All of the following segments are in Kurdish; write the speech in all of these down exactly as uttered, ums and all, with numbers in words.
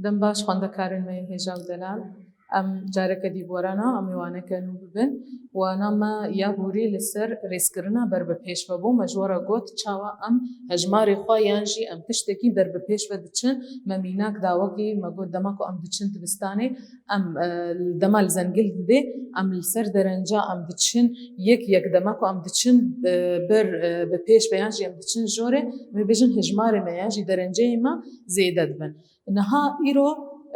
Dem baş xwendekarên me yên hêja û delal. Em careke dî bi we re ne, em ê waneke nû bibin. Wana me ya borî li ser rêzkirina ber bi pêş ve bû. Me ji we re got çawa em hejmarê xwe yan jî em tiştekî ber bi pêş ve diçin. Me mînak da wekî me got dema ku em diçin dibistanê, em, e, dema li zengil didê, em li ser derenca em diçin yek yek, dema ku em diçin, e, ber, e, bi pêş ve yan jî em diçin jorê, em ê bêjin hejmarê me yan jî derenceyê me zêde dibin. Niha îro,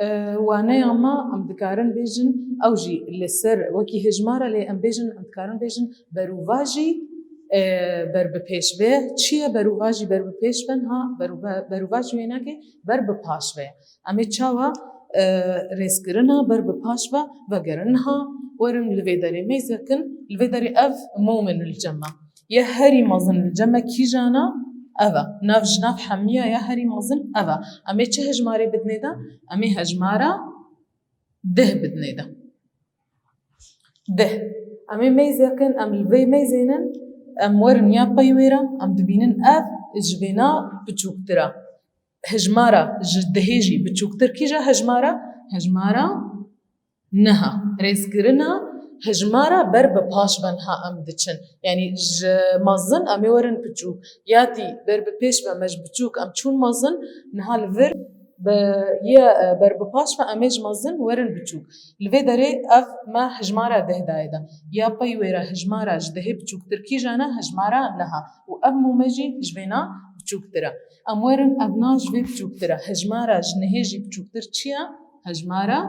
e, waneya me em dikarin bêjin, ew jî li ser wekî hejmara, lê em bêjin, em dikarin bêjin berûvajî, e, ber bi pêş ve. Çi ye berûvajî ber bi pêş ve? Niha berûva-, berûvajî wênekê ber bi paş ve ye. Em ê çawa, e, rêzkirina ber bi paş ve vegerin? Niha werin li vê derê mêzekin, li vê derê ev mom in li cem me. Ya herî mezin li cem me kîjan e? Ev e. Nav ji nav hemiya ya herî mezin ev e. Em ê çi hejmarê bidinê de? Em ê hejmara deh bidinê de. Deh. Em ê mêzekin, em li vê mêzênin, em werin ya pey wê re, em dibînin ev ji vêna biçûktir e. Hejmara ji dehê jî biçûktir kîja hejmara? Hejmara niha. Rêzkirina hejmara ber bi paş ve niha em diçin. Yanî ji mezin em ê werin biçûk. Ya dî ber bi pêş ve me ji biçûk em çûn mezin, niha li vir bi yê, e, ber bi paş ve em ê ji mezin werin biçûk. Li vê derê ev me hejmara deh dayê de. Ya pey wê re hejmara ji dehê biçûktir kîjan e? Hejmara niha. Û ev mome jî ji vêna biçûktir e. Em werin ev na ji vê biçûktir e. Hejmara ji nehê jî biçûktir çi ye? Hejmara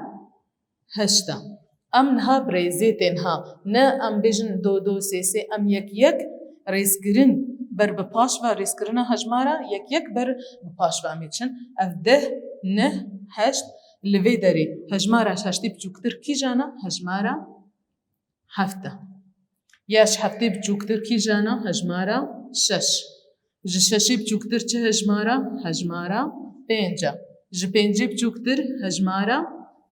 heşt e. Em niha bi rêzê tên ha. Ne em bêjin do, do, sê, sê, em yek, yek rêzkirin ber bi paş ve, rêzkirina hejmara yek, yek ber bi paş ve em ê çin. Ev deh, neh, heşt, li vê derê hejmara ji heştê biçûktir kîjan e? Hejmara heft e. Ya ji heftê biçûktir kîjan e? Hejmara şeş. Ji şeşê biçûktir çi hejmara? Hejmara pênc e. Ji pêncê biçûktir hejmara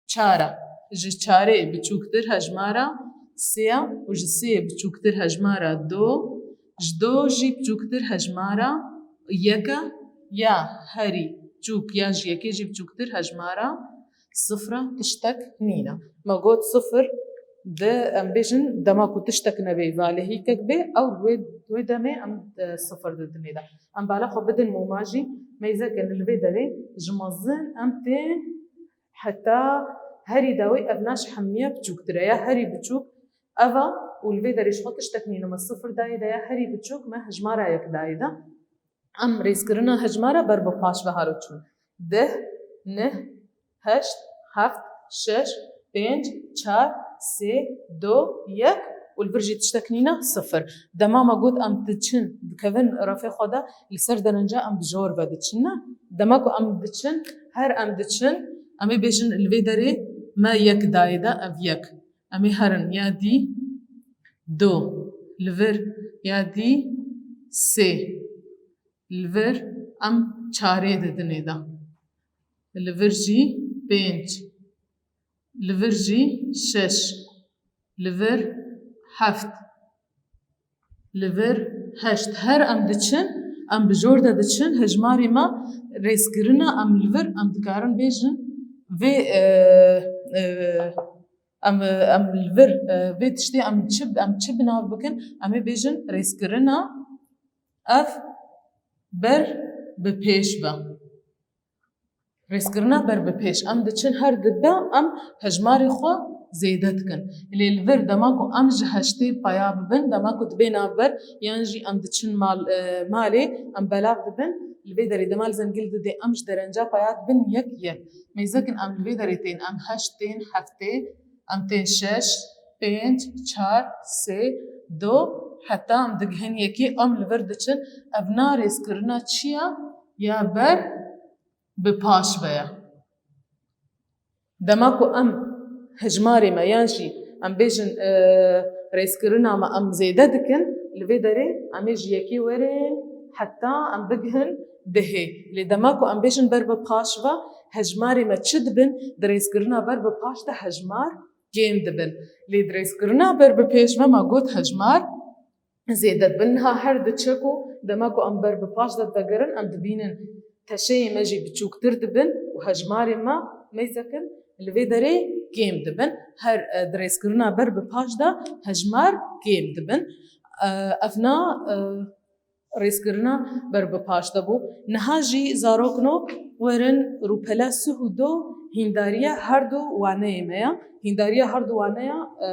çar e. Ji çarê biçûktir hejmara sê e û ji sê biçûktir hejmara do. Ji do jî biçûktir hejmara yek e. Ya herî biçûk ya ji yekê jî biçûktir hejmara sifir e, tiştek nîne. Me got sifir, di, em bêjin dema ku tiştek nebê, valehîkek bê, ew wê, wê demê em, e, sifir didinê de. Em bala xwe bidin moma jî, mêzekin li vê derê ji mezin em tên heta herî dawî, ev na ji hemiya biçûktir e, ya herî biçûk ev e û li vê derê ji xwe tiştek nîne, me sifir dayê de, ya herî biçûk me hejmara yek dayê de. Em rêzkirina hejmara ber bi paş ve halo çûn. Deh, neh, heşt, heft, şeş, pênc, çar, sê, do, yek û li vir jî tiştek nîne, sifir. Dema me got em diçin, dikevin refê xwe de, li ser derenca em bi jor ve diçin, ne? Dema ku em diçin, her em diçin, em ê bêjin li vê derê me yek dayê de, ev yek. Em ê herin ya dî do, li vir ya dî sê, li vir em çarê didinê de, li vir jî pênc, li vir jî şeş, li vir heft, li vir heşt. Her em diçin, em bi jor de diçin, hejmarê me rêzkirina em li vir, em dikarin bêjin vê, e, e, em, em li vir, e, vê tiştê em çi, em çi bi nav bikin, em ê bêjin rêzkirina ev ber bi pêş ve. Rêzkirina ber bi pêş. Em diçin her dibe em hejmarê xwe zêde dikin. Lê li vir dema ku em ji heştê peya bibin, dema ku dibê navber, yan jî em diçin mal, e, malê, em belav dibin. Li vê derê dema li zengil didê em ji derenca peya dibin yek yek. Mêzekin em li vê derê tên, em heşt tên, heftê, em tên şeş, pênc, çar, sê, do, heta em digihin yekê, em li vir diçin. Ev na rêzkirina çi ya? Ya ber bi paş ve ye. Dema ku em hejmarê me yan jî em bêjin, e, rêzkirina me em zêde dikin, li vê derê em ê ji yekê werin heta em bigihin dehê. Lê dema ku em bêjin ber bi paş ve, hejmarê me çi dibin? Di rêzkirina ber bi paş de hejmar kêm dibin. Lê di rêzkirina ber bi pêş ve me got hejmar zêde dibin. Niha her diçe ku dema ku em ber bi paş de vegerin, em dibînin teşeyê me jî biçûktir dibin û hejmarê me Mêzekin li vê derê kêm dibin. Her, e, di rêzkirina ber bi paş de hejmar kêm dibin. E, evna, e, rêzkirina ber bi paş de bû. Niha jî zarokno werin rûpela sih û do hîndariya her du waneyê me ya. Hîndariya her du waneya, e,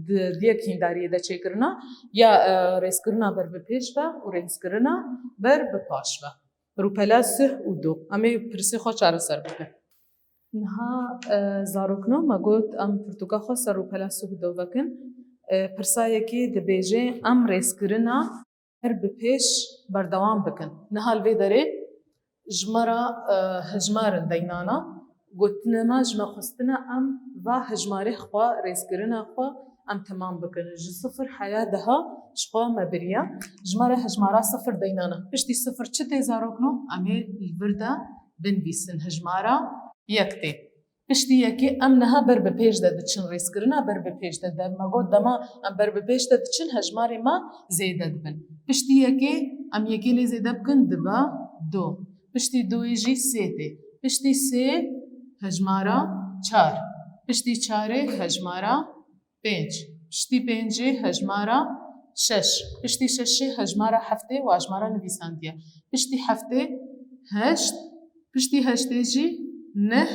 di, di yek hîndariyê de çêkirina ya, e, rêzkirina ber bi pêş ve û rêzkirina ber bi paş ve. Rûpela sih û do. Em ê pirsê xwe çareser bikin. Niha, e, zarokno me got em pirtûka xwe ser rûpela sih û do vekin. E, pirsa yekê dibêje em rêzkirina ber bi pêş berdewam bikin. Niha li vê derê ji me re, e, hejmar in deynana. Gotine me ji me xwestine em va hejmarê xwe, rêzkirina xwe em temam bikin. Ji sifir heya deha ji xwe me biriya. Ji me re hejmara sifir deynana. Piştî sifir çi tê zarokno? Em ê li vir de binivîsin. Hejmara yek tê. Piştî yekê em niha ber bi pêş de diçin, rêzkirina ber bi pêş de, de me got dema em ber bi pêş de diçin hejmarê me zêde dibin. Piştî yekê em yekê lê zêde bikin dibe do. Piştî doyê jî sê tê. Piştî sê hejmara çar. Piştî çarê hejmara pênc. Piştî pêncê hejmara şeş. Piştî şeşê hejmara heftê û hejmara nivîsandiye. Piştî heftê heşt. Piştî heştê jî neh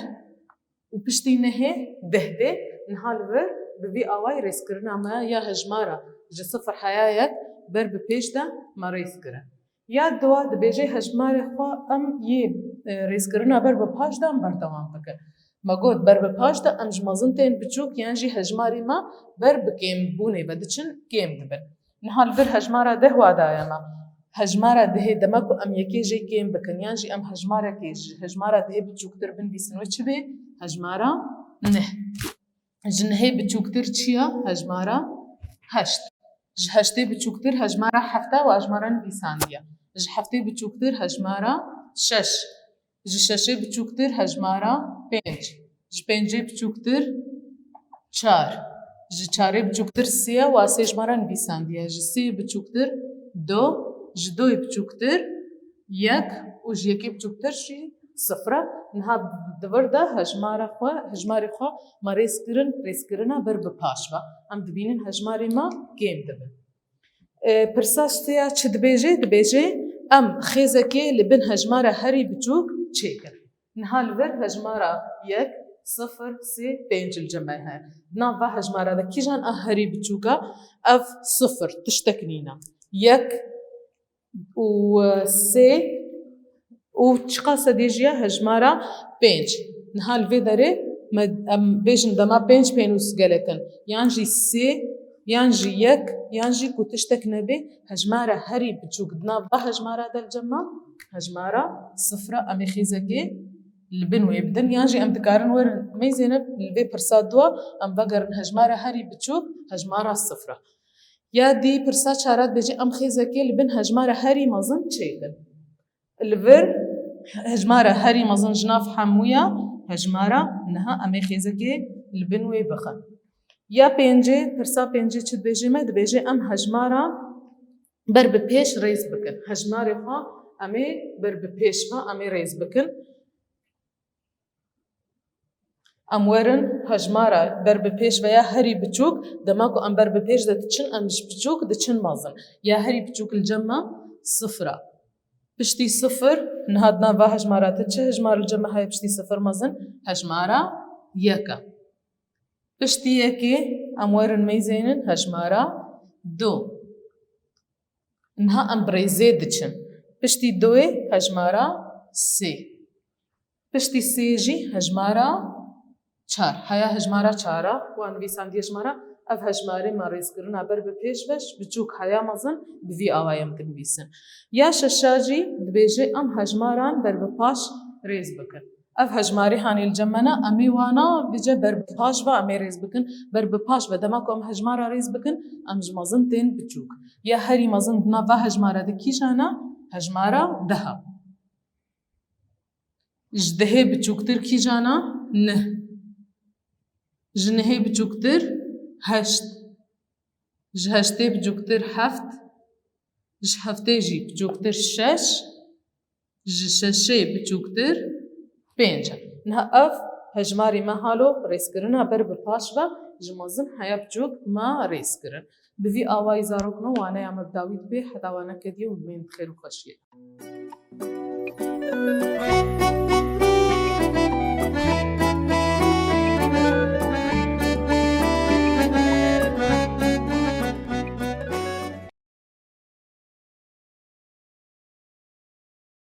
û piştî nehê deh tê. Niha li vir bi vî awayî rêzkirina me ya hejmara ji sifir heya yek ber bi pêş de me rêz kirin. Ya dua dibêje hejmarê xwe em yê, e, rêzkirina ber bi paş de em berdewam bikin. Me got ber bi paş de em ji mezin tên biçûk yan jî hejmarê me ber bi kêmbûnê ve diçin kêm dibin. Niha li vir hejmara deh wa daye me. Hejmara dehê dema ku em yekê jê kêm bikin yan jî em hejmarekê ji hejmara dehê biçûktir binivîsin wê çi bê? Hejmara neh. Ji nehê biçûktir çi ya? Hejmara heşt. Ji heştê biçûktir hejmara hefta û hejmara nivîsandiye. Ji heftê biçûktir hejmara şeş. Ji şeşê biçûktir hejmara pênc. Ji pêncê biçûktir çar. Ji çarê biçûktir sê ye, wa sê ji me re nivîsandiye. Ji sê biçûktir do, ji doyê biçûktir yek û ji yekê biçûktir jî sifir e. Niha di vir de hejmara xwe, hejmarê xwe me rêz kirin, rêzkirina ber bi paş ve. Em dibînin hejmarê me kêm dibin. E, pirsa sê ya çi dibêje? Dibêje em xêzekê li bin hejmara herî biçûk çêkin. Niha li vir hejmara yek, sifir, sê, pênc li cem me heye. Di nav va hejmara de kîjan a herî biçûk e? Ev sifir, tiştek nîne. Yek û, e, sê û çiqas e dê jî ya hejmara pênc. Niha li vê derê me, em bêjin dema pênc pênûs gelek in. Yan jî sê, yan jî yek, yan jî ku tiştek nebê, hejmara herî biçûk di nav va hejmara de li cem me, hejmara sifir e. Em ê xêzekê li bin wê bidin. Yan jî em dikarin werin, mey Zeynep, li vê pirsa dua em vegerin hejmara herî biçûk, hejmara sifir e. Ya dî pirsa çar e dibêje em xêzekê li bin hejmara herî mezin çêkin. Li vir hejmara herî mezin ji nav hemûya hejmara niha em ê xêzekê li bin wê bixin. Ya pêncê, pirsa pêncê çi dibêje me? Dibêje em hejmara ber bi pêş rêz bikin. Hejmarê xwe em ê ber bi pêş ve em ê rêz bikin. Em werin hejmara ber bi pêş ve ya herî biçûk, dema ku em ber bi pêş de diçin, em ji biçûk diçin mezin. Ya herî biçûk li cem me sifir e. Piştî sifir, niha di nav va hejmara te çi hejmar li cem me heye piştî sifir mezin? Hejmara yek e. Piştî yekê em werin meyzeynin hejmara du. Niha em bi rêzê diçin. Piştî doyê hejmara sê. Piştî sê jî hejmara çar. Heya hejmara çar e, wan nivîsandiye ji me re. Ev hejmarê me rêzkirina ber bi pêş ve ji biçûk heya mezin bi vî awayê em dinivîsin. Ya şeşa jî dibêje em hejmaran ber bi paş rêz bikin. Ev hejmarê hanê li cem me ne, em ê wana vêce ber bi paş ve em ê rêz bikin. Ber bi paş ve dema ku em hejmara rêz bikin, em ji mezin tên biçûk. Ya herî mezin di nav va hejmara de kîjan e? Hejmara deh e. Ji dehê biçûktir kîjan e? Neh. Ji nehê biçûktir heşt. Ji heştê biçûktir heft. Ji heftê jî biçûktir şeş. Ji şeşê biçûktir pênc e. Niha ev Hejmarê me halo rêzkirina ber bi paş ve, ji mezin heya biçûk me rêz kirin. Bi vî awayî zarokno waneya me bi dawî dibe, heta waneke dî û himên bi xêr û xweşiyê.